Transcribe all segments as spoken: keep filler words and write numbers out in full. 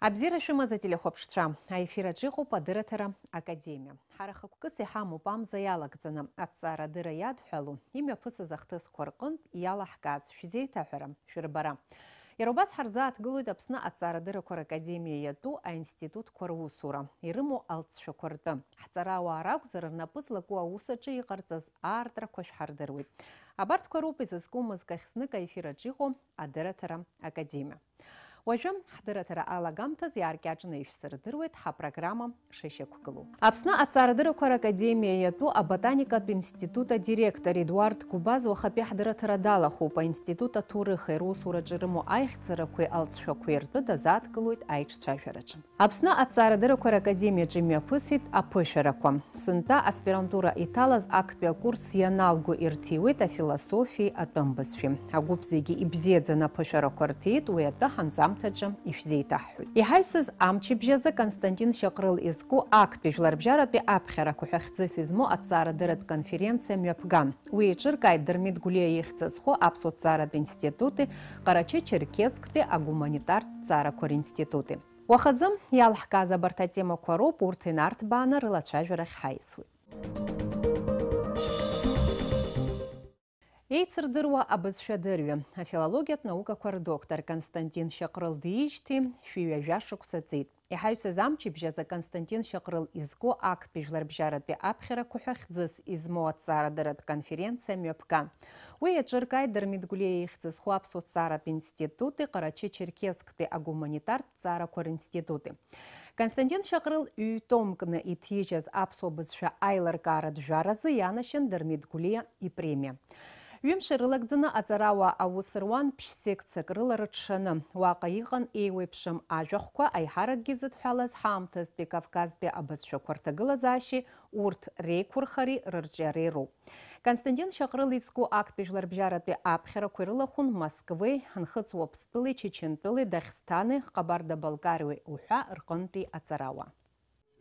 Абзиара шәымаз, ателехәаԥшцәа, аефир аҿы иҟоуп адырраҭара академиа. Ҳара хықәкыс иҳамоуп амза иалагӡаны, аҭҵаарадырра иадҳәалоу, имҩаԥысыз ахҭысқәа рҟынтә иалаҳкааз шәзеиҭаҳәара, шәырбара. Иара убас ҳарзааҭгылоит Аԥсны аҭҵаарадыррақәа ракадемиа иатәу аинститутқәа русура, ирымоу алҵшәақәа ртәы. Ҳҵарауаа ракәзар, рнапы злаку аус аҿы иҟарҵаз аартрақәа шәҳардыруеит. Абарҭқәа роуп изызку мызкахь знык аефир аҿы иҟоу адырраҭара академиа. Уажәы, ҳдырраҭара алагамҭазы иааркьаҿны ишәсырдыруеит ҳапрограмма шышьақәгылоу. Аԥсны аҭҵаарадыррақәа ракадемиа иатәу аботаникатә институт адиректор Едуард Гәбаз уахатәи ҳдырраҭара далахәуп, аинститут аҭоурыхи русураҿы ирымоу аихьӡарақәеи алҵшәақәеи ртәы дазааҭгылоит аиҿцәажәараҿы. Аԥсны аҭҵаарадыррақәа ракадемиаҿы имҩаԥысит аԥышәарақәа. Сынтәа аспирантура иҭалаз актәи акурс ианалго ирҭиуеит афилософиеи атәым бызшәеи. Агәыԥ зегьы ибзиаӡаны аԥышәарақәа рҭиит, уи атәы ҳанҵамҭаҿы ишәзеиҭаҳҳәоит. Иҳаҩсыз амчыбжь азы Константин Шьаҟрыл изку актәи жәларбжьаратәи аԥхьарақәа ҳәа хьӡыс измоу аҭҵаарадырратә конференциа мҩаԥган. Уи еиҿыркааит Дырмит Гәлиа ихьӡ зху аԥсуа ҭҵааратә институти Ҟарачы-Черкессктәи агуманитартә ҭҵаарақәа ринститути. Уахазы иалҳкааз абарҭ атемақәа роуп, урҭ инарҭбааны рылацәажәарахь ҳаиасуеит. Еицырдыруа абызшәадырҩы, афилологиатә наукақәа рдоктор Константин Шьаҟрыл диижьҭеи шәи ҩажәа шықәса ҵит. Иҳаҩсыз амчыбжь азы Константин Шьаҟрыл изку актәи жәларбжьаратәи аԥхьарақәа ҳәа хьӡыс измоу аҭҵаарадырратә конференциа мҩаԥган. Уи иаҿыркааит Дырмит Гәлиа ихьӡ зху аԥсуа ҭҵааратә институти Ҟарачы-Черкессктәи агуманитартә ҭҵаарақәа ринститути. Константин Шьаҟрыл ҩ-томкны иҭижьыз аԥсуа бызшәа аилыркааратә жәаразы ианашьан Дырмит Гәлиа ипремиа. Ҩымш ирылагӡаны аҵарауаа аус руан ԥшь-секциак рыла рыҽшаны. Уаҟа иҟан еиуеиԥшым ажәахәқәа, аиҳаракгьы зыдҳәалаз ҳаамҭазтәи Кавказтәи абызшәақәа рҭагылазаашьеи урҭ реиқәырхареи рырҿиареи роуп. Константин Шьаҟрыл изку актәи жәларбжьаратәи аԥхьарақәа ирылахәын Москвеи, Нхыҵ-Уаԥстәылеи, Чечентәылеи, Даӷьсҭани, Ҟабарда-Балкариеи уҳәа рҟынтәи аҵарауаа.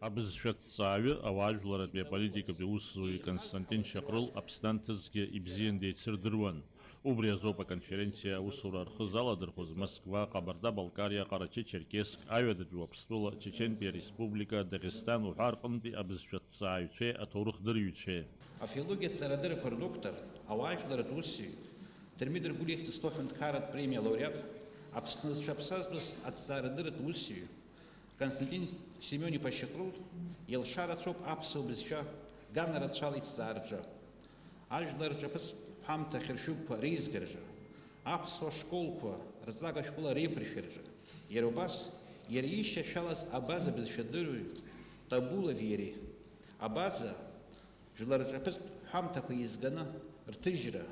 Абызшәаҭҵааҩы, ауаажәларратәи аполитикатәи аусзуҩы Константин Шьаҟрыл Аԥсны анҭыҵгьы ибзиан деицырдыруан. Убри азоуп аконференциа аусура рхы заладырхәыз Москва, Ҟабарда-Балкариа, Ҟарачы-Черкесск, Аҩадатәи Уаԥстәыла, Чечентәи Ареспублика, Даӷьсҭан уҳәа рҟынтәи абызшәаҭҵааҩцәеи аҭоурыхдырҩцәеи. Афилологиатә ҵарадыррақәа рдоктор, ауаажәларратә усзуҩ Дырмит Гәлиа ихьӡ зху аҳәынҭқарратә премиа лауреат, Аԥсны зцәаԥсазтәыз аҭҵаарадырратә усзуҩ, Константин Семион-иԥа Шьаҟрыл илшара ацоуп аԥсуа бызшәа ганарацәала иҭҵаараҿы, ажәлар рҿаԥыцтә ҳәамҭа хьыршәыгәқәа реизгараҿы, аԥсуа школқәа рҵага шәҟәыла реиқәыршәараҿы, иара убас иара ишьашәалаз абаза бызшәадырҩы Табулов иареи. Абаза жәлар рҿаԥыцтә ҳәамҭақәа еизганы рҭыжьра,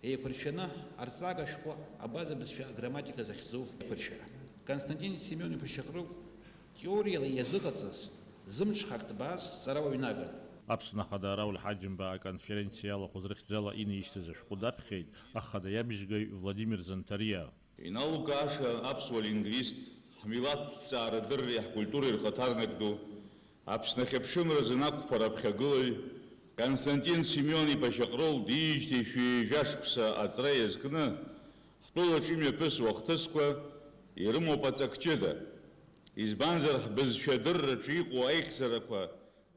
еиқәыршәаны арҵага шәҟәы абаза бызшәа аграмматика захьӡу еиқәыршәара. Константин Семион-иԥа Шьаҟрыл теориала иазыҟаҵаз, зымҽхак ҭбааз ҵарауаҩ наган. Аԥсны Ахада Рауль Ҳаџьымба аконференциа иалахәыз рыхьӡала инеишьҭыз ашәҟәы даԥхьеит ахада иабжьгаҩ Владимир Занҭариа. Иналукааша аԥсуа лингвист, ҳмилаҭтә ҭҵаарадырреи ҳкультуреи рхаҭарнак ду, Аԥсны ахьыԥшымразы анақәԥара аԥхьагылаҩ Константин Семион-иԥа Шьаҟрыл диижьҭеи шәи ҩажәа шықәса аҵра иазкны, ҳтәылаҿы имҩаԥысуа ахҭысқәа ирымоуп аҵак ҷыда. Избанзар, ҳбызшәа адырраҿы иҟоу аихьӡарақәа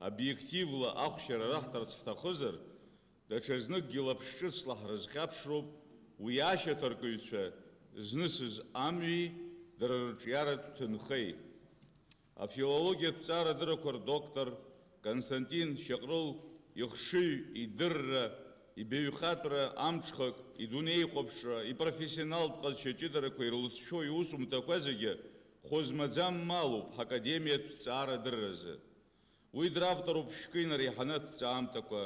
обиективла ахәшьара раҳҭарц ҳҭахызар, даҽазныкгьы лаԥш ҿыцла ҳрызхьаԥшроуп уи ашьаҭаркыҩцәа знысыз амҩеи дара рырҿиаратә ҭынхеи. Афилологиатә ҭҵаарадыррақәа рдоктор Константин Шьаҟрыл ихшыҩ, идырра, ибаҩхатәра амҽхак, идунеихәаԥшра, ипрофессионалтә ҟазшьа ҷыдарақәа ирылҵшәо иусумҭақәа зегьы хәы змаӡам малуп ҳакадемиатә ҭҵаарадырразы. Уи дравторуп шәкы инареиҳаны аҭҵаамҭақәа.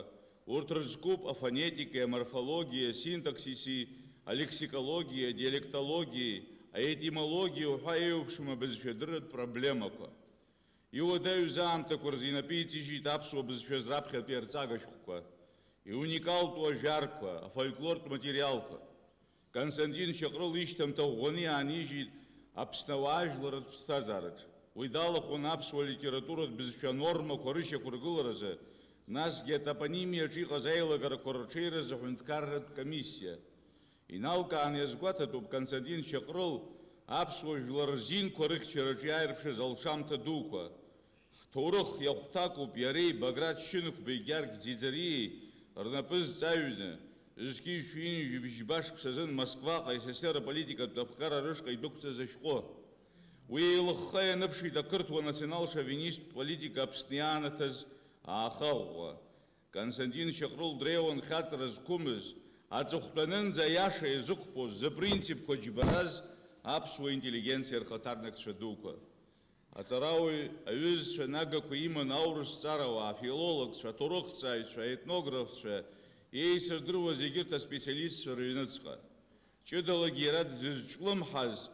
Урҭ рызкуп афонетикеи, аморфологиеи, асинтаксиси, алексикологиеи, адиалектологиеи, аетимологиеи уҳәа еиуеиԥшым абызшәадырратә проблемақәа. Иуадаҩыз аамҭақәа рзы инапы иҵижьит аԥсуа бызшәа зраԥхьатәи арҵага шәҟәқәа, иуникалтәу ажәарқәа, афольклортә материалқәа. Константин Шьаҟрыл ишьҭамҭа ӷәӷәаны иаанижьит Аԥсны ауаажәларратә ԥсҭазаараҿ. Уи далахәын аԥсуа литературатә бызшәа анормақәа рышьақәыргыларазы, насгьы атопонимиаҿы иҟаз аилагарақәа рырҽеиразы аҳәынҭқарратә комиссиа. Иналкааны иазгәаҭатәуп Константин Шьаҟрыл Аԥсуа жәлар рзинқәа рыхьчараҿы иааирԥшыз алшамҭа дуқәа. Ҳҭоурых иахәҭакуп иареи Баграт Шьынқәбеи Гьаргь Ӡиӡариеи рнапы зҵаҩны, зқьи шәи ҩынҩажәи бжьба шықәсазын Москваҟа СССР аполитикатә аԥҟара рышҟа идәықәҵаз ашәҟәы. Уи еилыхха ианыԥшит ақырҭуа национал-шовинисттә политика Аԥсны иаанаҭаз аахаӷәӷәа. Константин Шьаҟрыл дреиуан хьаҵра зқәымыз, аҵыхәтәанынӡа аиаша иазықәԥоз, зыпринципқәа џьбараз аԥсуа интеллигенциа рхаҭарнакцәа дуқәа. Аҵарауаҩ аҩызцәа нагақәа иман аурыс ҵарауаа, афилологцәа, аҭоурыхҭҵааҩцәа, аетнографцәа, еицырдыруаз егьырҭ аспециалистцәа рыҩныҵҟа. Ҷыдалагьы иара дзызҿлымҳаз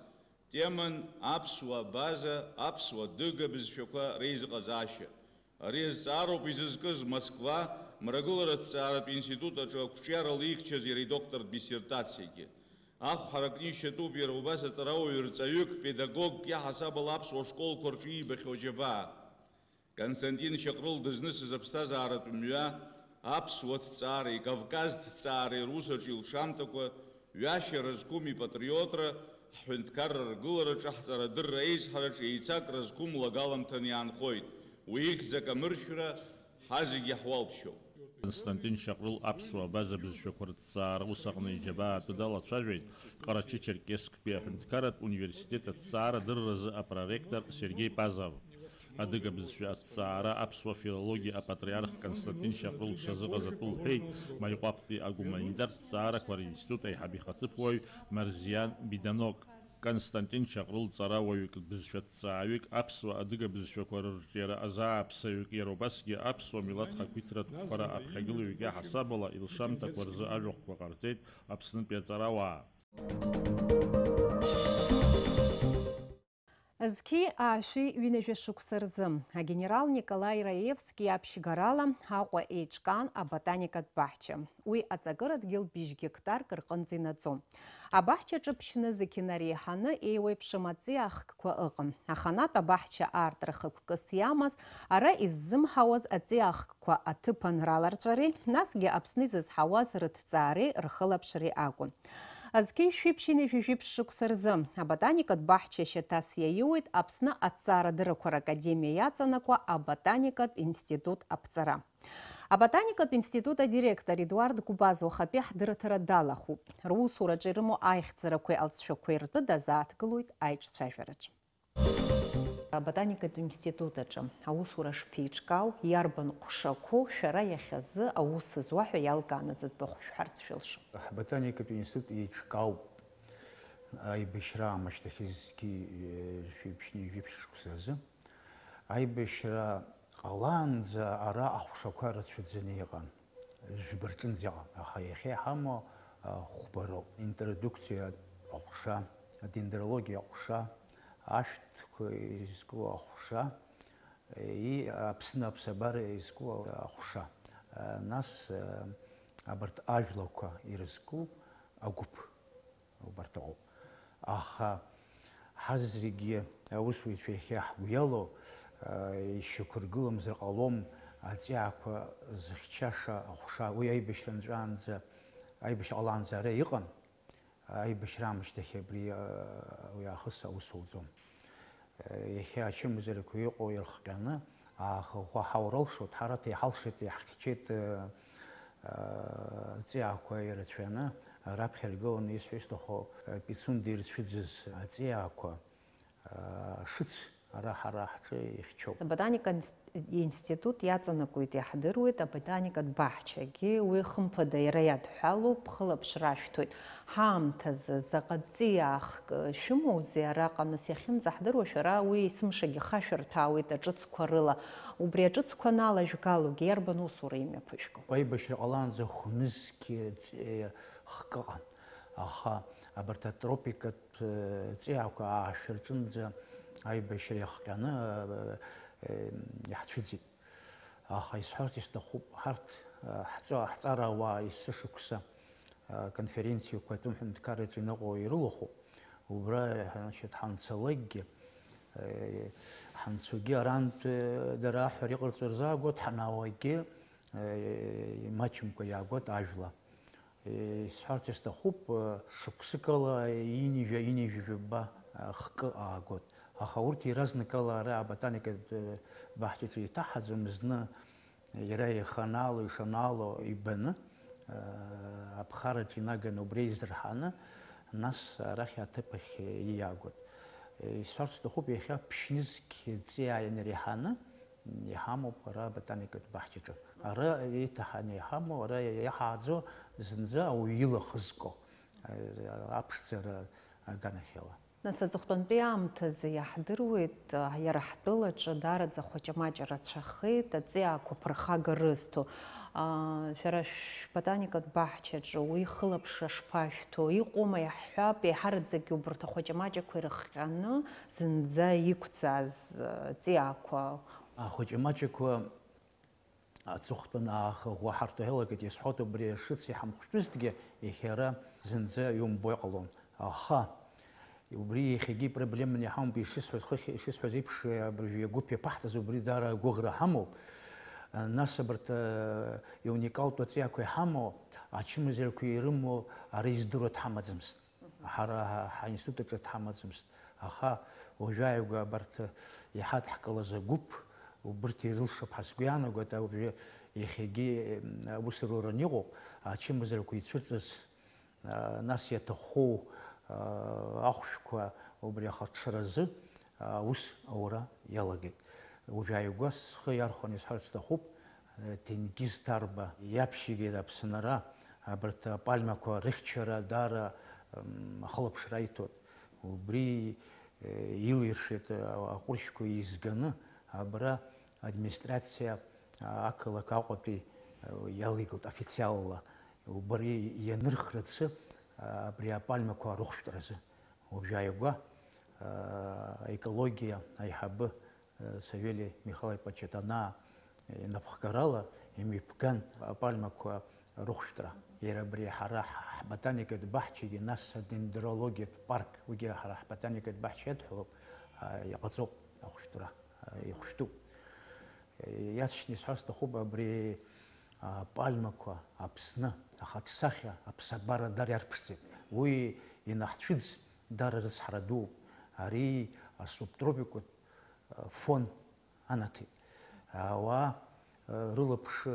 теман аԥсуа абаза, аԥсуа адыга бызшәақәа реизыҟазаашьа. Ари азҵаароуп изызкыз Москва мрагыларатә ҭҵааратә институт аҿы ақәҿиарала ихьчаз иара идоктортә диссертациагьы. Ахәҳаракны ишьатәуп иара убас аҵарауаҩ рҵаҩык, педагогк иаҳасабала аԥсуа школқәа рҿы иибахьоу аџьабаа. Константин Шьаҟрыл дызнысыз аԥсҭазааратә мҩа аԥсуа ҭҵаареи Кавказ ҭҵаареи русаҿы илшамҭақәа ҩашьара зқәым ипатриотра, ҳҳәынҭқарра ргылараҿы, ҳҵарадырра аизҳараҿы еицакра зқәым лагаламҭаны иаанхоит. Уи ихьӡ акамыршәра ҳазегьы иаҳуалԥшьоуп. Константин Шьаҟрыл аԥсуа абаза бызшәақәа рҭҵаара ус аҟны иџьабаа атәы далацәажәеит Ҟарачы-Черкессктәи аҳәынҭқарратә университет аҭҵаара дырразы апроректор Сергеи Пазов. Адыга бызшәа аҭҵаара аԥсуа филологиа апатриарх Константин Шьаҟрыл дшазыҟаз атәы лҳәеит Маиҟәаԥтәи агуманитартә ҭҵаарақәа ринститут аиҳаб ихаҭыԥуаҩ Марзиан Биданок. Константин Шьаҟрыл ҵарауаҩык, бызшәаҭҵааҩык, аԥсуа-адыга бызшәақәа рырҿиара азааԥсаҩык, иара убасгьы аԥсуа милаҭ хақәиҭратә қәԥара аԥхьагылаҩык иаҳасабала илшамҭақәа рзы ажәахәқәа ҟарҵеит Аԥснытәи аҵарауаа. Зқьи аашәи ҩынҩажәа шықәса рзы агенерал Николаи Раевски иаԥшьгарала Аҟәа еиҿкаан аботаникатә баҳча. Уи аҵакыра дгьыл быжь гектарк рҟынӡа инаӡон. Абаҳчаҿы ԥшьны зқьы нареиҳаны еиуеиԥшым аҵиаахкқәа ыҟан. Аханатә абаҳча аартра хықәкыс иамаз, ара иззымҳауаз аҵиаахкқәа аҭыԥан раларҵәареи, насгьы Аԥсны изызҳауаз рыҭҵаареи рхылаԥшреи акәын. Зқьи шәиԥшьынҩажәи жәиԥшь шықәса рзы аботаникатә баҳча шьаҭас иаиуеит Аԥсны аҭҵаарадыррақәа ракадемиа иаҵанакуа аботаникатә институт аԥҵара. Аботаникатә институт адиректор Едуард Гәбаз уахатәи ҳдырраҭара далахәуп. Русураҿы ирымоу аихьӡарақәеи алҵшәақәеи ртәы дазааҭгылоит аиҿцәажәараҿ. Аботаникатә институт аҿы аусура шԥеиҿкаау, иарбан ҟәшақәоу шәара иахьазы аус зуа ҳәа иалкааны зыӡбахә шәҳәарц шәылшом. Ҳботаникатә институт еиҿкаауп аибашьра аамышьҭахь зқьи, э, жәиԥшьни жәиԥшь шықәса азы. Аибашьра ҟалаанӡа ара аҟәшақәа рацәаӡаны иҟан, жәба рҿынӡа иҟан, аха иахьа иҳамоу, а, хәба роуп. Интродукциа аҟәша, адендрологиа аҟәша, ашәҭқәа изку аҟәша, и-, Аԥсны аԥсабара изку аҟәша, а, нас, а, абарҭ ажәлақәа ирызку агәыԥ. Убарҭ ыҟоуп. Аха ҳазегьы аусуҩцәа иахьа ҳгәы иалоу, а, ишьақәыргыламзар ҟалом аҵиаақәа зыхьчаша аҟәша. Уи аибашьра нҵәаанӡа, аибашьра ҟалаанӡа ара иҟан, аибашьра аамышьҭахь абри, а, уи аахыс аус ауӡом. Иахьа ачымазарақәа иҟоу ирыхҟьаны, аахыӷәӷәа ҳаурылшоит, ҳара ҭеиҳалшеит, иаҳхьчеит, э, э, ҵиаақәа ирацәаны, раԥхьа иргыланы исҳәо исҭаху, э, Пицунда ирцәыӡыз аҵиаақәа, э, шыц ара ҳара ҳҿы ихьчоуп. Аботаника инс-, институт иаҵанакуеит, иаҳдыруеит, аботаникатә баҳчагьы, уи хымԥада иара иадҳәалоуп, хылаԥшра ашәҭоит. Ҳаамҭазы заҟа ҵиаахк шәымоузеи араҟа, нас, иахьынӡаҳдыруа, шәара уи есымшагьы хашәырҭәаауеит аҿыцқәа рыла. Убри аҿыцқәа аналажәгалогьы иарбан усура имҩаԥышәго? Аибашьра ҟалаанӡа хәнызқь ҵиаахк ыҟан, аха абарҭ атропикатә, э, ҵиаақәа аашәа рҿынӡа аибашьра иахҟьаны, э, э, иаҳцәыӡит. Аха исҳәарц исҭахуп, ҳарҭ, ҳҵа-, ҳҵарауаа есышықәса, а, конференциақәа атәым ҳәынҭқарраҿы иныҟәо ирылахәуп. Убра, значит, ҳанцалакгьы, э, ҳанцогьы арантә, э, дара аҳәара иҟарҵо рзаагоит, ҳанаауагьы, э, имаҷымкәа иаагоит ажәла. Исҳәарц исҭахуп, шықәсыкала ҩынҩажәа, ҩынҩажәи жәаба хкы аагоит. Аха урҭ иаразнакала ара аботаникатә баҳчаҿы иҭаҳаӡом, зны иара иханаало, ишанаало ибаны, аԥхараҿы инаганы убри еизырҳаны, нас арахь аҭыԥахь ииагоит. Исҳәарц сҭахуп, иахьа ԥшьнызқь ҵиаа инареиҳаны, иҳамоуп ара аботаникатә баҳчаҿы. Ара иҭаҳаны иҳамоу, ара иаҳааӡо зынӡа ауаҩы ила хызкуа, аԥшӡара аганахьала. Нас аҵыхәтәантәи аамҭазы иаҳдыруеит, иара ҳтәылаҿы даараӡа хәаҷамаҷа рацәахеит, аҵиаақәа ԥырхага рызҭо. Шәара шәботаникатә баҳчаҿы уи хылаԥшра шԥашәҭо? Иҟоума, иаҳҳәап, еиҳараӡакгьы убарҭ ахәаҷамаҷақәа ирыхҟьаны зынӡа иқәӡааз ҵиаақәа? Ахәаҷамаҷақәа аҵыхәтәан аахыӷәӷәа ҳарҭо иалагеит, исҳәоит, убри ашыц иҳамхәшәтәызҭгьы, иахьа ара зынӡа иумбо иҟалон. Аха убри иахьагьы ипроблеманы иҳамоуп, ишысҳәаз, хыхь ишысҳәаз еиԥш, абыржәы агәыԥ иаԥаҳҵаз убри даара агәыӷра ҳамоуп. Нас абарҭ, э, иуникалтә аҵиаақәа иҳамоу, ачымазарақәа ирымоу ара издыруа дҳамаӡамызт. Ҳара ҳа-, ҳаинститут аҿы дҳамаӡамызт. Аха уажәааигәа абарҭ иҳадҳкылаз агәыԥ, убырҭ ирылшап ҳәа сгәы иаанагоит, уажәы иахьагьы, м, аус руран иҟоуп, ачымазарақәа ицәырҵыз, а, нас иаҭаххоу, а, ахәшәқәа убри ахаҽҽаразы, а, аус аура иалагеит. Уажәааигәа схы иархәаны исҳәарц сҭахуп, Ҭенгиз Ҭарба иаԥшьигеит Аԥсынра, абарҭ апальмақәа рыхьчара даара, м, ахылаԥшра аиҭоит. Убри, э, илиршеит, а-, аҟәыршьқәа еизганы, абра администрациа, а-, ақалақь Аҟәатәи, э, иалигеит официалла. Убри ианырхрацы, а, абри апальмақәа рыхәшәтәразы. Уажәааигәа, а, аекологиа аиҳабы Савели Михал-иԥа Чаҭанаа инапхгарала имҩаԥган апальмақәа рыхәшәтәра. Иара абри ҳара ҳботаникатә баҳчагьы, нас адендрологиатә парк, уигьы ҳара ҳботаникатә баҳча иадҳәалоуп, а, иҟаҵоуп ахәшәтәра, а, ихәшәтәуп. Иаҵшьны исҳәар сҭахуп абри апальмақәа Аԥсны ахаҿсахьа аԥсабара дара иарԥшӡеит. Уи инаҳцәыӡ дара рыцҳара дууп. Ари асубтропикатә фон анаҭеит. Ауаа, э, рылаԥш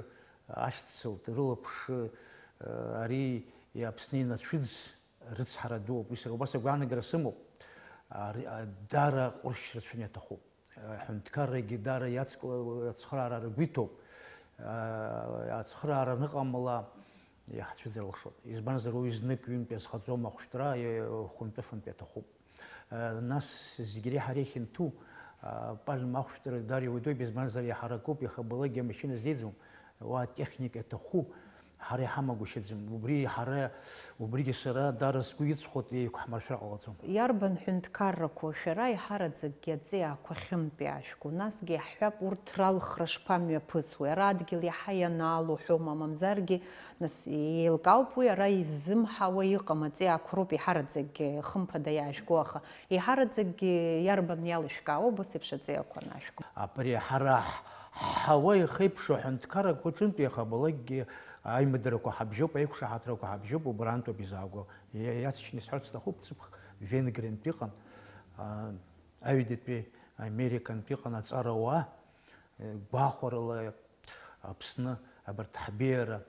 ашьцылт, рылаԥш, э, ари Аԥсны инацәыӡ рыцҳара дууп. Уи сара убас агәаанагара сымоуп. Ари, а, дара ҟәыршь рацәаны иаҭахуп. Аҳәынҭқаррагьы дара иацкла-, ацхыраара ргәы иҭоуп. А, ацхыраара аныҟамла, иаҳцәыӡыр алшоит. Избанзар, уи знык-ҩынтә иазхаӡом ахәшәтәра, хәынтәыфынтә иаҭахуп. Нас зегь реиҳа иахьынҭу, а, пальма ахәшәтәра дара иуадаҩуп, избанзар, иҳаракуп, иахьабалакгьы амашьына злеиӡом, уа атехника иаҭаху ҳара иҳамагәышьаӡом. Убри ҳара, убригьы сара дара сгәы иҵхоит, еиқәҳмыршәар ҟалаӡом. Иарбан ҳәынҭқаррақәоу шәара еиҳараӡакгьы аҵиаақәа хьынтә иаашәку? Насгьы иаҳҳәап, урҭ ралхра шԥамҩаԥысуеи? Ара адгьыл иаҳа ианаалоу ҳәоума, мамзаргьы Нас еилкаауп уи, ара иззымҳауа иҟам, аҵиаақәа роуп еиҳараӡакгьы, хымԥада, иаажәго, аха еиҳараӡакгьы иарбан иалышәкаауа убас еиԥш аҵиаақәа анашәго? Абри ҳара ҳ-, ҳауа ихеиԥшу аҳәынҭқаррақәа рҿынтә иахьабалакгьы аимадарақәа ҳабжьоуп, аиқәшаҳаҭрақәа ҳабжьоуп, убрантәоуп изааго. Иа-, иаҵшьны исҳәарц сҭахуп, ҵыԥх Венгриантә иҟан, а, аҩадатәи Американтә иҟан аҵарауаа, гәахәарыла Аԥсны абарҭ ҳбеиара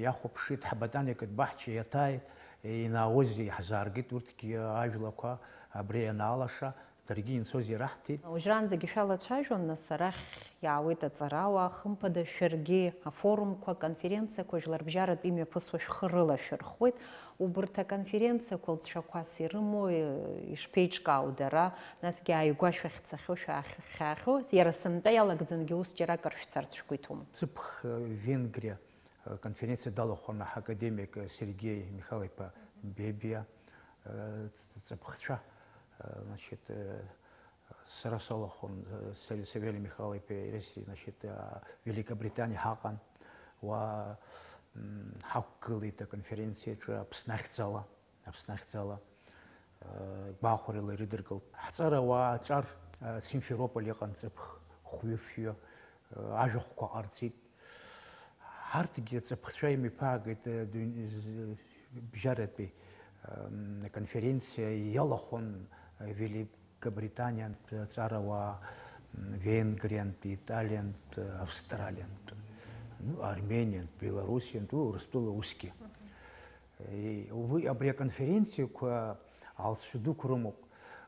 иахәаԥшит, ҳботаникатә баҳча иаҭааит, инаауаз иаҳзааргеит урҭгьы ажәлақәа абра ианаалаша, даргьы инцоз ираҳҭеит. Уажәраанӡагьы шәалацәажәон, нас арахь иаауеит аҵарауаа, хымԥада, шәаргьы афорумқәа, аконференциақәа жәларбжьаратә имҩаԥысуа шәхы рылашәырхуеит. Убарҭ аконференциақәа лҵшәақәас ирымоу, э, ишԥеиҿкаау дара, насгьы ааигәа шәахьцахьоу, шәахьхьаахьоу, иара сынтәа иалагӡангьы ус џьаракыр шәцарц шәгәы иҭоума? Ҵыԥх, э, Венгриа, э, конференциа далахәын аҳакадемик, э, Сергеи Михал-иԥа Бебиа, э, ҵ-, ҵыԥхцәа, э, значит, э, Сара салахәын, Савели Михал-иԥеи иареи, значит, Великобританиа ҳаҟан, уа, м, ҳақәгылеит аконференциаҿы Аԥсны ахьӡала, Аԥсны ахьӡала, э, гәахәарыла ирыдыркылт. Ҳҵарауаа аҿар, э, Симферополь иҟан ҵыԥх хәҩы-фҩы, э, ажәахәқәа ҟарҵеит. Ҳарҭгьы ҵыԥхцәа имҩаԥаагеит, э, дыҩн-, з-, Бжьаратәи, м, аконференциа иалахәын Великобританиантә аҵарауаа, м, Венгриантә, Италиантә, Австралиантә, ну, Армениантә, Белоруссиантә, Урыстәыла усгьы. Е, уи, абри аконференциақәа алҵшәа дуқәа рымоуп.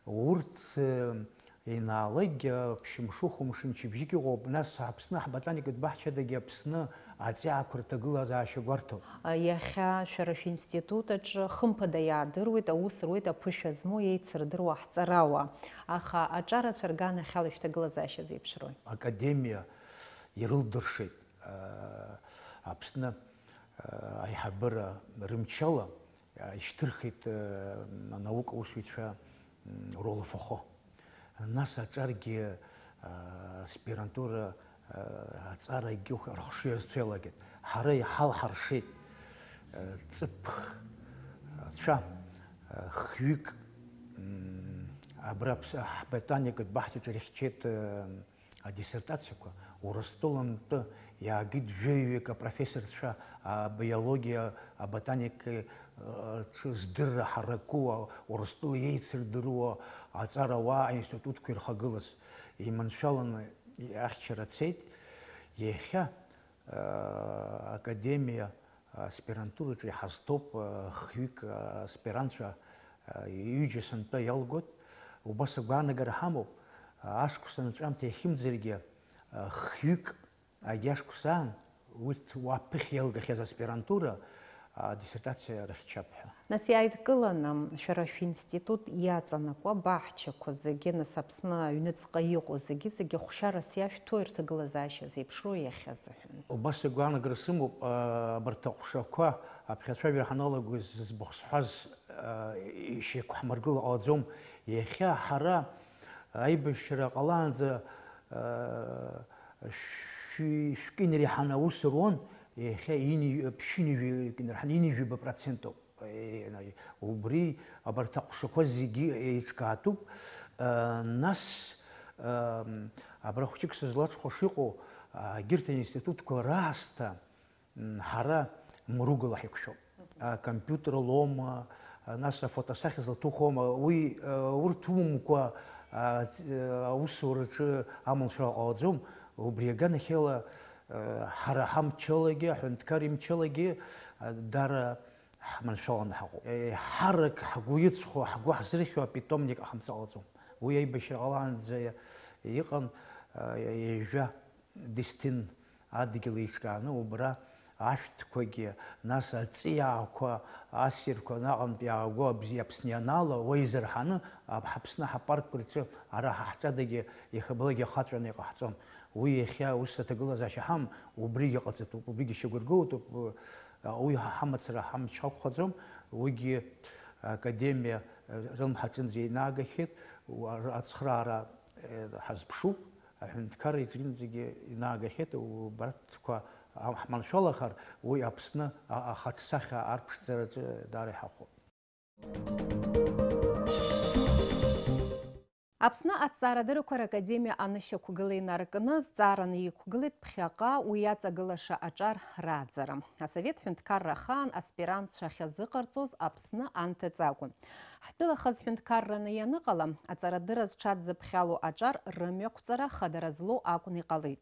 Урҭ, э, еинаалакгьы ԥшьымш-хәымш мчыбжьык иҟоуп, нас Аԥсны ҳботаникатә баҳчадагьы Аԥсны аҵиаақәа рҭагылазаашьа гәарҭоит. Иахьа шәара шәинститут аҿы хымԥада иаадыруеит, аус руеит аԥышәа змоу еицырдыруа ҳҵарауаа. Аха аҿарацәа рганахьала шәҭагылазаашьа зеиԥшрои? Академиа ирылдыршеит, э, Аԥсны, э, аиҳабыра рымчала ишьҭырхит, э, анаука усзуҩцәа, м, ролафахо. Нас аҿаргьы, э, аспирантура, э, аҵарагьы рыхшыҩ азцәеилагеит. Ҳара иҳалҳаршеит, э, ҵыԥх, э, цәа, э, хҩык, м, абра Аԥс-, ҳботаникатә баҳчаҿы ирыхьчеит, э, адиссертациақәа Урыстәылантәи иаагеит жәаҩык апрофессорцәа, абиологиа, аботаникеи, э, рҿы здырра ҳараку, а, Урыстәыла еицырдыруа аҵарауаа аинститутқәа ирхагылаз. Иманшәаланы ахьчара цеит. Иахьа, э, академиа аспирантураҿы иҳазҭоуп, хҩык аспирантцәа, ҩыџьа сынтәа иалгоит. Убас агәаанагара ҳамоуп, ашықәс анҵәамҭа иахьымӡаргьы, хҩык агьашықәс аан, урҭ уаԥыхь иалгахьаз аспирантура адиссертациа рыхьчап ҳәа. Нас иааидкыланы, шәара шәинститут иаҵанакуа баҳчақәа зегьы, нас Аԥсны аҩныҵҟа иҟоу зегьы-зегьы хәшьарас иашәҭоу ирҭагылазаашьа зеиԥшроу иахьазыҳәан? Убас агәаанагара сымоуп, а, абарҭ аҟәшақәа аԥхьацәажәара ҳаналагоз зыӡбахә сҳәаз, а, ишьақәҳмыргыло ҟалаӡом. Иахьа ҳара аибашьра ҟалаанӡа, а, шәи-, шәкы инреиҳаны аус руан, иахьа ини-, ԥшьынҩажәи инреиҳаны инижәаба процентоуп. Е, убри абарҭ аҟәшақәа зегьы еиҿкаатәуп. Е, нас, ем, абра хәҷык сызлаҽхәаша иҟоу, а, егьырҭ аинститутқәа раасҭа, м, ҳара мругала ҳаиқәшәоуп. А, компиутер лоума, а, нас афотосахьа злаҭухуама, уи, а, урҭ умымкәа, а, ц-, а, аусураҿы аманшәала ҟалаӡом. Убри аганахьала, а, ҳара ҳамчалагьы, аҳәынҭқар имчалагьы, а, дара ҳманшәаланы ҳаҟоуп. Еиҳарак ҳгәы иҵхо, ҳгәы ҳзырхьуа апитомник ҟаҳамҵар ҟалаӡом. Уи аибашьра ҟалаанӡа иҟан, а, ҩажәа дисҭин адгьыл еиҿкааны убра ашәҭқәагьы, нас аҵиаақәа, ассирқәа наҟынтә иаагоу абзи-, Аԥсны ианаало, уа изырҳаны, ап-, ҳаԥсны ҳапаркқәа рҿы ара ҳа ҳҿадагьы иахьабалакгьы ахаҵәаны иҟаҳҵон. Уи иахьа ус аҭагылазаашьа ҳамам, убригьы ҟаҵатәуп, убригьы шьақәыргылатәуп, уи ҳа ҳамацара ҳамч ақәхаӡом, уигьы академиа рылымҳаҿынӡа инаагахьеит, уа-, ацхраара, э, ҳазԥшуп, аҳәынҭқарра иҿынӡагьы инаагахьеит, убарҭқәа ҳманшәалахар, уи Аԥсны а-, ахаҿсахьа арԥшӡараҿы даара иҳахәоит. Аԥсны аҭҵаарадырақәа ракадемиа анышьақәгыла инаркны, зҵаараны иқәгылеит ԥхьаҟа уи иаҵагылаша аҿар рааӡара. Асовет ҳәынҭқарра ахаан аспирантцәа ахьазыҟарҵоз Аԥсны анҭыҵ акәын. Ҳтәыла хаз ҳәынҭқарраны ианыҟала, аҵарадырра зҽадзыԥхьало аҿар рымҩақәҵара хадара злоу акәны иҟалеит.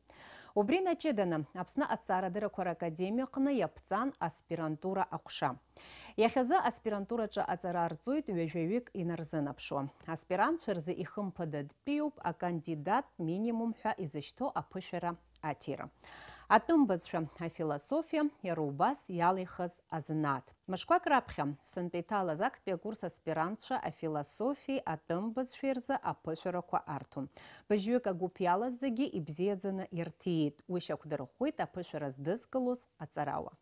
Убри наҷыданы, Аԥсны аҭҵаарадырақәа ракадемиаҟны иаԥҵан аспирантура аҟәша. Иахьазы аспирантураҿы аҵара арҵоит ҩажәаҩык инарзынаԥшуа. Аспирантцәа рзы ихымԥада дтәиуп акандидат минимум ҳәа изышьҭоу аԥышәара аҭира. Атәым бызшәа, афилософиа, иара убас иалихыз азанааҭ. Мышқәак раԥхьа, сынтәа иҭалаз актәи акурс аспирантцәа афилософиеи атәым бызшәеи рзы аԥышәарақәа арҭон. Быжьҩык агәыԥ иалаз зегьы ибзиаӡаны ирҭиит. Уи шьақәдырӷәӷәеит аԥышәара здызкылоз аҵарауа.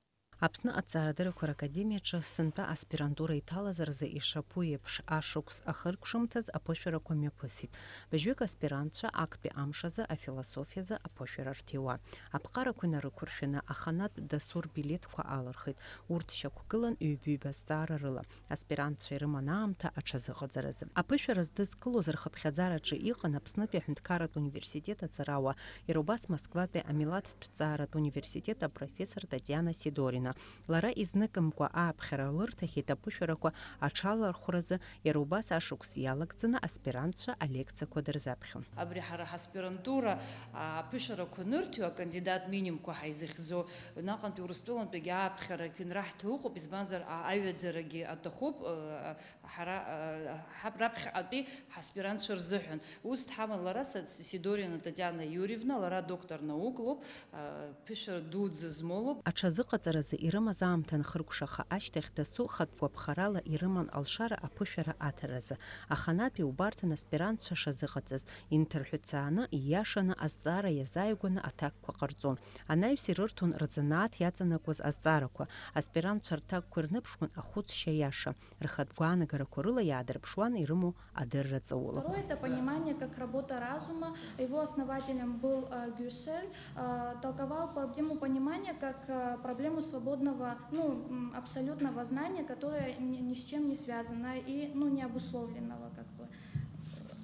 Аԥсны аҭҵаарадырақәа ракадемиаҿы сынтәа аспирантура иҭалаз рзы ишаԥу еиԥш, ашықәс ахыркәшамҭаз аԥышәарақәа мҩаԥысит. Быжьҩык аспирантцәа актәи амш азы афилософиазы аԥышәара рҭиуа. Аԥҟарақәа инарықәыршәаны, аханатә дасу рбилеҭқәа алырхит. Урҭ шьақәгылан ҩба-ҩба азҵаара рыла. Аспирантцәа ирыман аамҭа аҽазыҟаҵаразы. Аԥышәара здызкылоз рхыԥхьаӡараҿы иҟан Аԥснытәи аҳәынҭқарратә университет аҵарауа, иара убас Москватәи амилаҭтә ҭҵааратә университет апрофессор Татиана Сидорина. Лара изныкымкәа ааԥхьара лырҭахьеит аԥышәарақәа аҽалархәразы, иара убас ашықәс иалагӡаны аспирантцәа алекциақәа дырзаԥхьон. Абри ҳара ҳаспирантура, а, аԥышәарақәа нырҭо, акандидат минимумқәа ҳаизыхьӡо, наҟ-антәи Урыстәылантәигьы ааԥхьарагь инраҳҭо ыҟоуп, избанзар, а, аҩаӡарагьы аҭахуп, э, ҳара, э, ҳа-, раԥхьаҟатәи ҳаспирантцәа рзыҳәан. Ус дҳаман лара, Са-, Сидорина Татиана Юрьевна, лара доктор наук лоуп, э, ԥышәара дуӡӡа змоу лоуп. Аҽазыҟаҵаразы ирымаз аамҭа анхыркәшаха ашьҭахь, дасу хатә гәаԥхарала ирыман алшара аԥышәара аҭаразы. Аханатәи убарҭан аспирантцәа шазыҟаҵаз, инҭырҳәцааны, ииашаны азҵаара иазааигәаны аҭакқәа ҟарҵон. Анаҩс ирырҭон рзанааҭ иаҵанакуаз азҵаарақәа, аспирантцәа рҭакқәа ирныԥшуан ахәыцшьа иаша. Рхатә гәаанагарақәа рыла иаадырԥшуан ирымоу адырра ҵаула. Второе — это понимание как работа разума. Его основателем был, э, Гюссель. Э, толковал проблему понимания как, э, проблему свободного, ну, м, абсолютного знания, которое ни, ни с чем не связано и, ну, не обусловленного, как бы.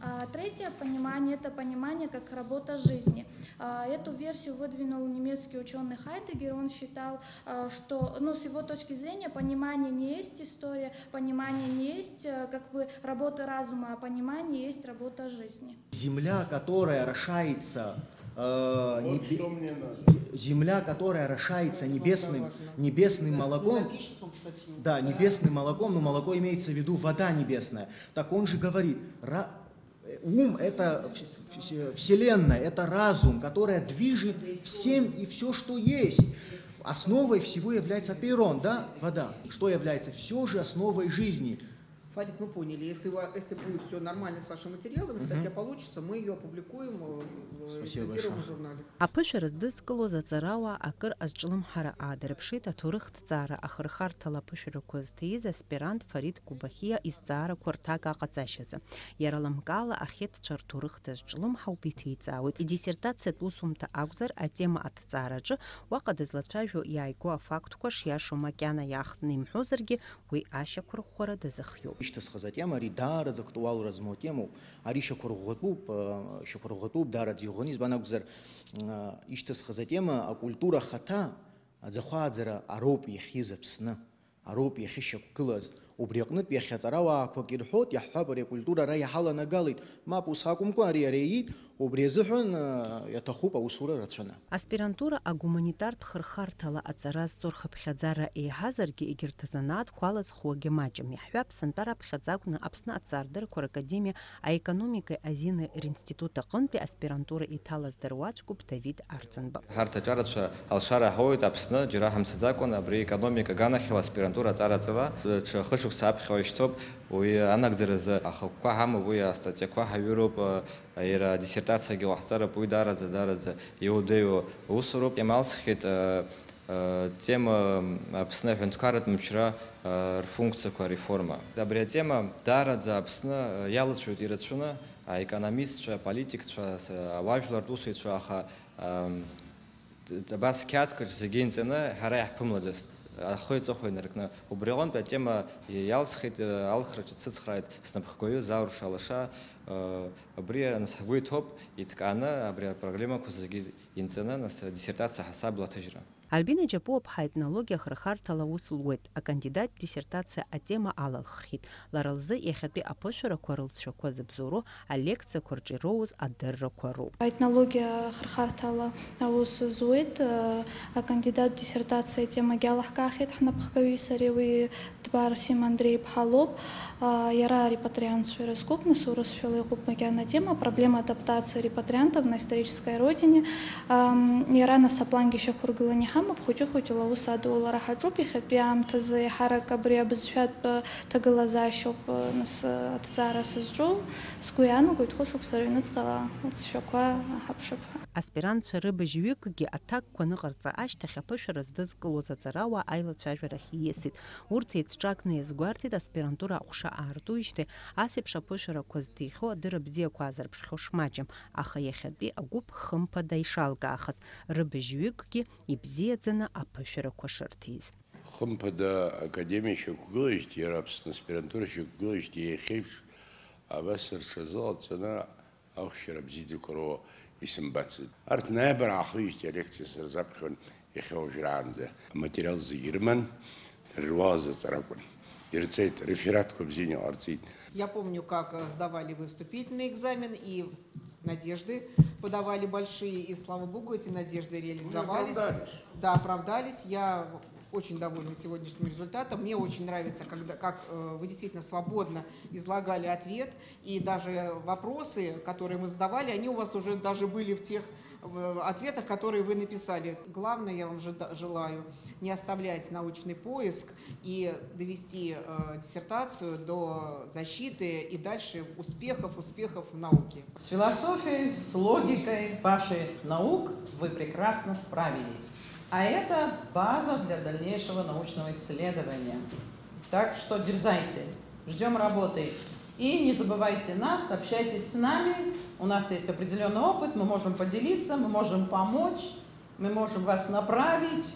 А третье понимание — это понимание как работа жизни. А, эту версию выдвинул немецкий учёный Хайдеггер. Он считал, а, что, ну, с его точки зрения, понимание не есть история, понимание не есть, э, как бы, работа разума, а понимание есть работа жизни. Земля, которая орошается, э, Вот небе-, что мне надо. Земля, которая орошается Вот небесным, небесным молоком. Напишет он статью. Да, небесным молоком, но молоко имеется в виду вода небесная. Так он же говорит, ра-, ум — это в-, в-, вселенная, это разум, которая движет всем и всё, что есть. Основой всего является апейрон, да, вода, что является всё же основой жизни. Фарид, мы поняли. Если, ва-, если будет всё нормально с вашими материалами, Мгм. Статья получится, мы её опубликуем, э, в Спасибо лицензированном большое. Журнале. Аԥышәара здызкылоз аҵарауаа акыр азҿлымҳара аадырԥшит аҭоурыхҭҵаара ахырхарҭала аԥышәарақәа зҭиз аспирант Фарид Гәбахиа изҵаарақәа рҭак аҟаҵашьазы. Иара лымкаала ахьыҭцәа рҭоурых дазҿлымҳауп, иҭеиҵаауеит. Идиссертациатә усумҭа акәзар, атема аҭҵаараҿы уаҟа дызлацәажәо иааиго афактқәа шиашоу макьана иаахтны имҳәозаргьы, уи ашьақәырӷәӷәара дазыхиоуп. Ишьҭысхыз атема ари даараӡа актуалра змоу атемоуп. Ари шьақәырӷәӷәатәуп, э, шьақәырӷәӷәатәуп, даараӡа иӷәӷәаны, избан акәзар, э, ишьҭысхыз атема акультура ахаҭа, аӡахәааӡара ароуп иахьиз Аԥсны, ароуп иахьышьақәгылаз. Убри аҟнытә иахьа аҵарауаақәак ирҳәоит, иаҳҳәап, ари акультура ара иҳаланагалеит. Мап, ус акәымкәа, ари иара иит, убри азыҳәан, э, иаҭахуп аусура рацәаны. Аспирантура агуманитартә хырхарҭала аҵара зҵо рхыԥхьаӡара еиҳазаргьы, егьырҭ азанааҭқәа алазхуагьы маҷым. Иаҳҳәап, сынтәа раԥхьаӡа акәны Аԥсны аҭҵаарадыррақәа ракадемиа аекономикеи азини ринститут аҟынтәи аспирантура иҭалаз дыруаӡәкуп Давид Арӡынба. Ҳарҭ аҿарацәа алшара ҳауеит Аԥсны, џьара ҳамцаӡакәан, абри аекономика аганахьала аспирантура аҵара ҵала, ҽа хышықәса аԥхьа ишьҭоуп, уи анагӡаразы ахықәкқәа ҳамоуп, уи астатиақәа ҳаҩыроуп, иара адиссертациагьы ҟаҳҵароуп, уи даараӡа, даараӡа иудеиуа усуроуп. Иамалсхьеит, э, э, тема Аԥсны аҳәынҭқарратә мчра, э, рфункциақәа реформа. Абри атема даараӡа Аԥсны, э, иалацәоит ирацәаны, аекономистцәа, аполитикцәа, с-, ауаажәлартә усеицәа, аха, э, т-, т-, абас қьаадк аҿы зегьы инҵаны ҳара иаҳԥымлаӡацт, ахи аҵыхәеи инаркны. Убри аҟынтә атема иалсхит, э, алхраҿы дсыцхрааит снапхгаҩы Заур Шалаша, э, абри, нас, ҳгәы иҭоуп, иҭкааны абри апроблемақәа зегьы инҵаны, нас, адиссертациа ҳасабла аҭыжьра. Альбина Џьапуаԥҳа аетнологиа ахырхарҭала аус луеит, акандидаттә диссертациа атема алалххьеит. Лара лзы иахьатәи аԥышәарақәа рылҵшәақәа зыбзоуроу алекциақәа рҿы ироуз адыррақәа роуп. Аетнологиа ахырхарҭала аус зуеит, акандидаттә диссертациа атемагьы алаҳкаахьеит ҳнапхгаҩи сареи, уи Дбар Сима Андреи-иԥҳа лоуп. Иара арепатриантцәа ирызкуп, нас, урысшәала иҟоуп макьана атема, проблема адаптации репатриантов на исторической родине. Иара, нас, аплангьы шьақәыргыланы иҳамоуп, хәыҷы-хәыҷла аус адулара ҳаҿуп. Иахьатәи аамҭазы еиҳарак абри абызшәатә ҭагылазаашьоуп, нас, аҭҵаара сызҿу. Сгәы иаанагоит, хәышықәса рыҩныҵҟала лҵшәақәа ҳаԥшып ҳәа. Аспирантцәа рыбыжь ҩыкгьы аҭакқәа аныҟарҵа ашьҭахь аԥышәара здызкылоз аҵарауаа аилацәажәарахь ииасит. Урҭ еицҿакны иазгәарҭеит, аспирантура аҟәша аартуижьҭеи ас еиԥш аԥышәарақәа зҭихьоу адырра бзиақәа аазырԥшхьоу шмаҷым, аха иахьатәи агәыԥ хымԥада ишалкаахаз, рыбыжь ҩыкгьы ибзиаӡаны аԥышәарақәа шырҭиз. Хымԥада, академиа шьақәгылеижьҭеи, иара Аԥсны аспирантура шьақәгылеижьҭеи иахьеиԥш абас рҽазыҟаҵаны ахәшьара бзиаӡақәа роуа исымбацызт. Арҭ ноиабр аахижьҭеи алекциа сырзаԥхьон, Иахьа уажәраанӡа аматериал зегьы ирыман, дара руаӡәзаҵәык акәын. Ирҵеит, рефератқәа бзианы иҟарҵеит. Я помню, как э, сдавали вы вступительный экзамен, и надежды подавали большие, и слава богу, эти надежды реализовались. Оправдались. Да, оправдались. Я очень довольна сегодняшним результатом. Мне очень нравится, когда, как э, вы действительно свободно излагали ответ, и даже вопросы, которые мы задавали, они у вас уже даже были в тех в ответах, которые вы написали. Главное, я вам жеда- желаю не оставлять научный поиск и довести э, диссертацию до защиты и дальше успехов, успехов в науке. С философией, с логикой ваших наук вы прекрасно справились. А это база для дальнейшего научного исследования. Так что дерзайте, ждем работы. И не забывайте нас, общайтесь с нами. У нас есть определенный опыт, мы можем поделиться, мы можем помочь, мы можем вас направить,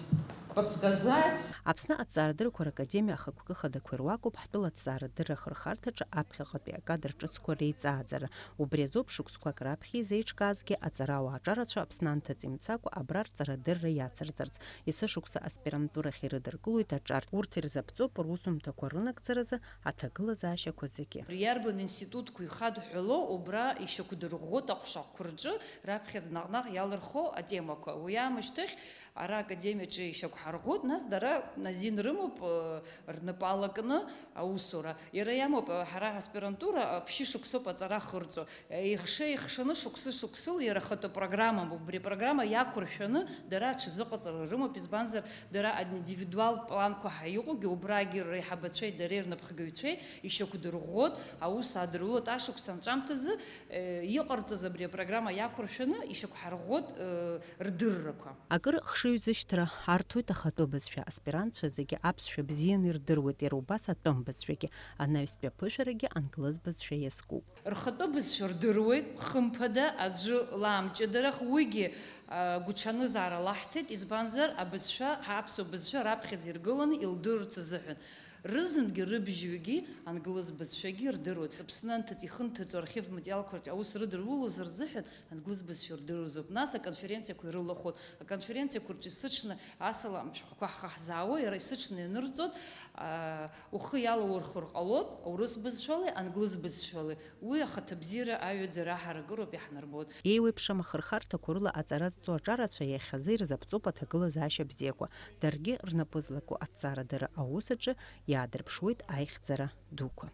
подсказать. Аԥсны аҭҵаарадыррақәа ракадемиа ахықәкы хадақәа ируакуп ҳтәыла аҭҵаарадырра ахырхарҭаҿы аԥхьаҟатәи акадр ҿыцқәа реиҵааӡара. Убри азоуп шықәсқәак раԥхьа изеиҿкаазгьы аҵарауаа аҿарацәа Аԥсны анҭыҵ имцакәа абра рҵарадырра иацырҵарц. Есышықәса аспирантурахь ирыдыркылоит аҿар. Урҭ ирзаԥҵоуп русумҭақәа рынагӡаразы аҭагылазаашьақәа зегьы. Иарбан институтқәа ихадҳәало убра ишьақәдырӷәӷәоит аҟәшаҟәқәа рҿы раԥхьаӡа наҟ-наҟ иалырхуа атемақәа. Уи аамышьҭахь ара академиаҿы ишьақәҳарӷәӷәоит, нас дара азин рымоуп, э, рнапы алакны аусура. Иара иамоуп, э, ҳара ҳаспирантура, э, ԥшьышықәсоуп аҵара ахырҵо. Еихша-еихшаны, шықәсы-шықәсыла иара ахатәы программам. Убри апрограмма иақәыршәаны дара аҽазыҟаҵара рымоуп, избанзар, дара аиндивидуалтә планқәа ҳәа иҟоугьы убрагьы реиҳабацәеи дареи рнапхгаҩцәеи ишьақәдырӷәӷәоит, аус аадырулоит ашықәс анҵәамҭазы, э, иҟарҵаз абри апрограмма иақәыршәаны ишьақәҳарӷәӷәоит, э, рдыррақәа. Акыр хшыҩзышьҭра арҭоит ахатәы бызшәа аспирантцәа зегьы аԥсшәа бзианы ирдыруеит, иара убас атәым бызшәагьы, анаҩстәи аԥышәарагьы англыз бызшәа иазкуп. Рхатәы бызшәа рдыруеит, хымԥада, аӡәы лаамҷыдарах, уигьы, а, гәҽанызаара лаҳҭеит, избанзар, абызшәа, ҳаԥсуа бызшәа раԥхьаӡа иргыланы илдырырц азыҳәан. Рызынгьы рыбжьҩгьы англыз бызшәагьы рдыруеит. Аԥсны анҭыҵ ихынҭыҵуа архив материалқәа рҿы аус рыдырулоз рзыҳәан англыз бызшәа рдыруазоуп. Нас аконференциақәа ирылахәын. Аконференциақәа рҿы исыҽны асалам шәҟәқәа ҳхаҳзаауа, иара исыҽны ианырҵоит, аа, ухы иалаурхәыр ҟалоит аурыс бызшәалеи англыз бызшәалеи. Уи ахаҭабзиара аҩаӡара аҳаракыроуп иаҳнарбоит. Еиуеиԥшым ахырхарҭақәа рыла аҵара зҵо аҿарацәа иахьазы ирзаԥҵоуп аҭагылазаашьа бзиақәа. Даргьы рнапы злаку аҭҵаарадырра аусаҿы иаадырԥшуеит аихьӡара дуқәа.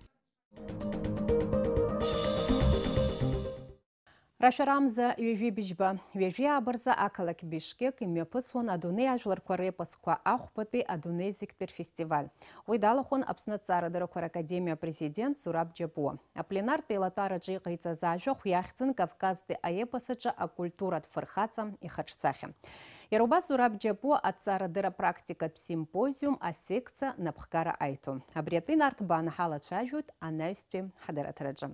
Рашәарамза ҩажәи быжьба, ҩажәи ааба рзы ақалақь Бишкек имҩаԥысуан адунеи ажәларқәа репосқәа ахәбатәи адунеи зегьтәи рфестиваль. Уи далахәын Аԥсны аҭҵаарадыррақәа ракадемиа апрезидент Зураб Џьапуа. Апленартә еилатәараҿы иҟаиҵаз ажәахә иахьӡын Кавказтәи аепос аҿы акультуратә фырхаҵа ихаҿсахьа. Иара убас Зураб Џьапуа аҭҵаарадырра практикатә симпозиум асекциа напхгара аиҭон. Абри атәи нарҭба анаҳалацәажәоит анаҩстәи ҳадырраҭараҿы.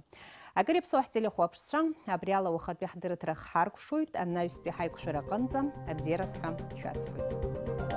Акыр иаԥсоу ҳтелехәаԥшцәа, абри ала уахатәи ҳдырраҭара хҳаркәшоит, анаҩстәи ҳаиқәшәара аҟынӡа абзиараз ҳәа шәасҳәоит.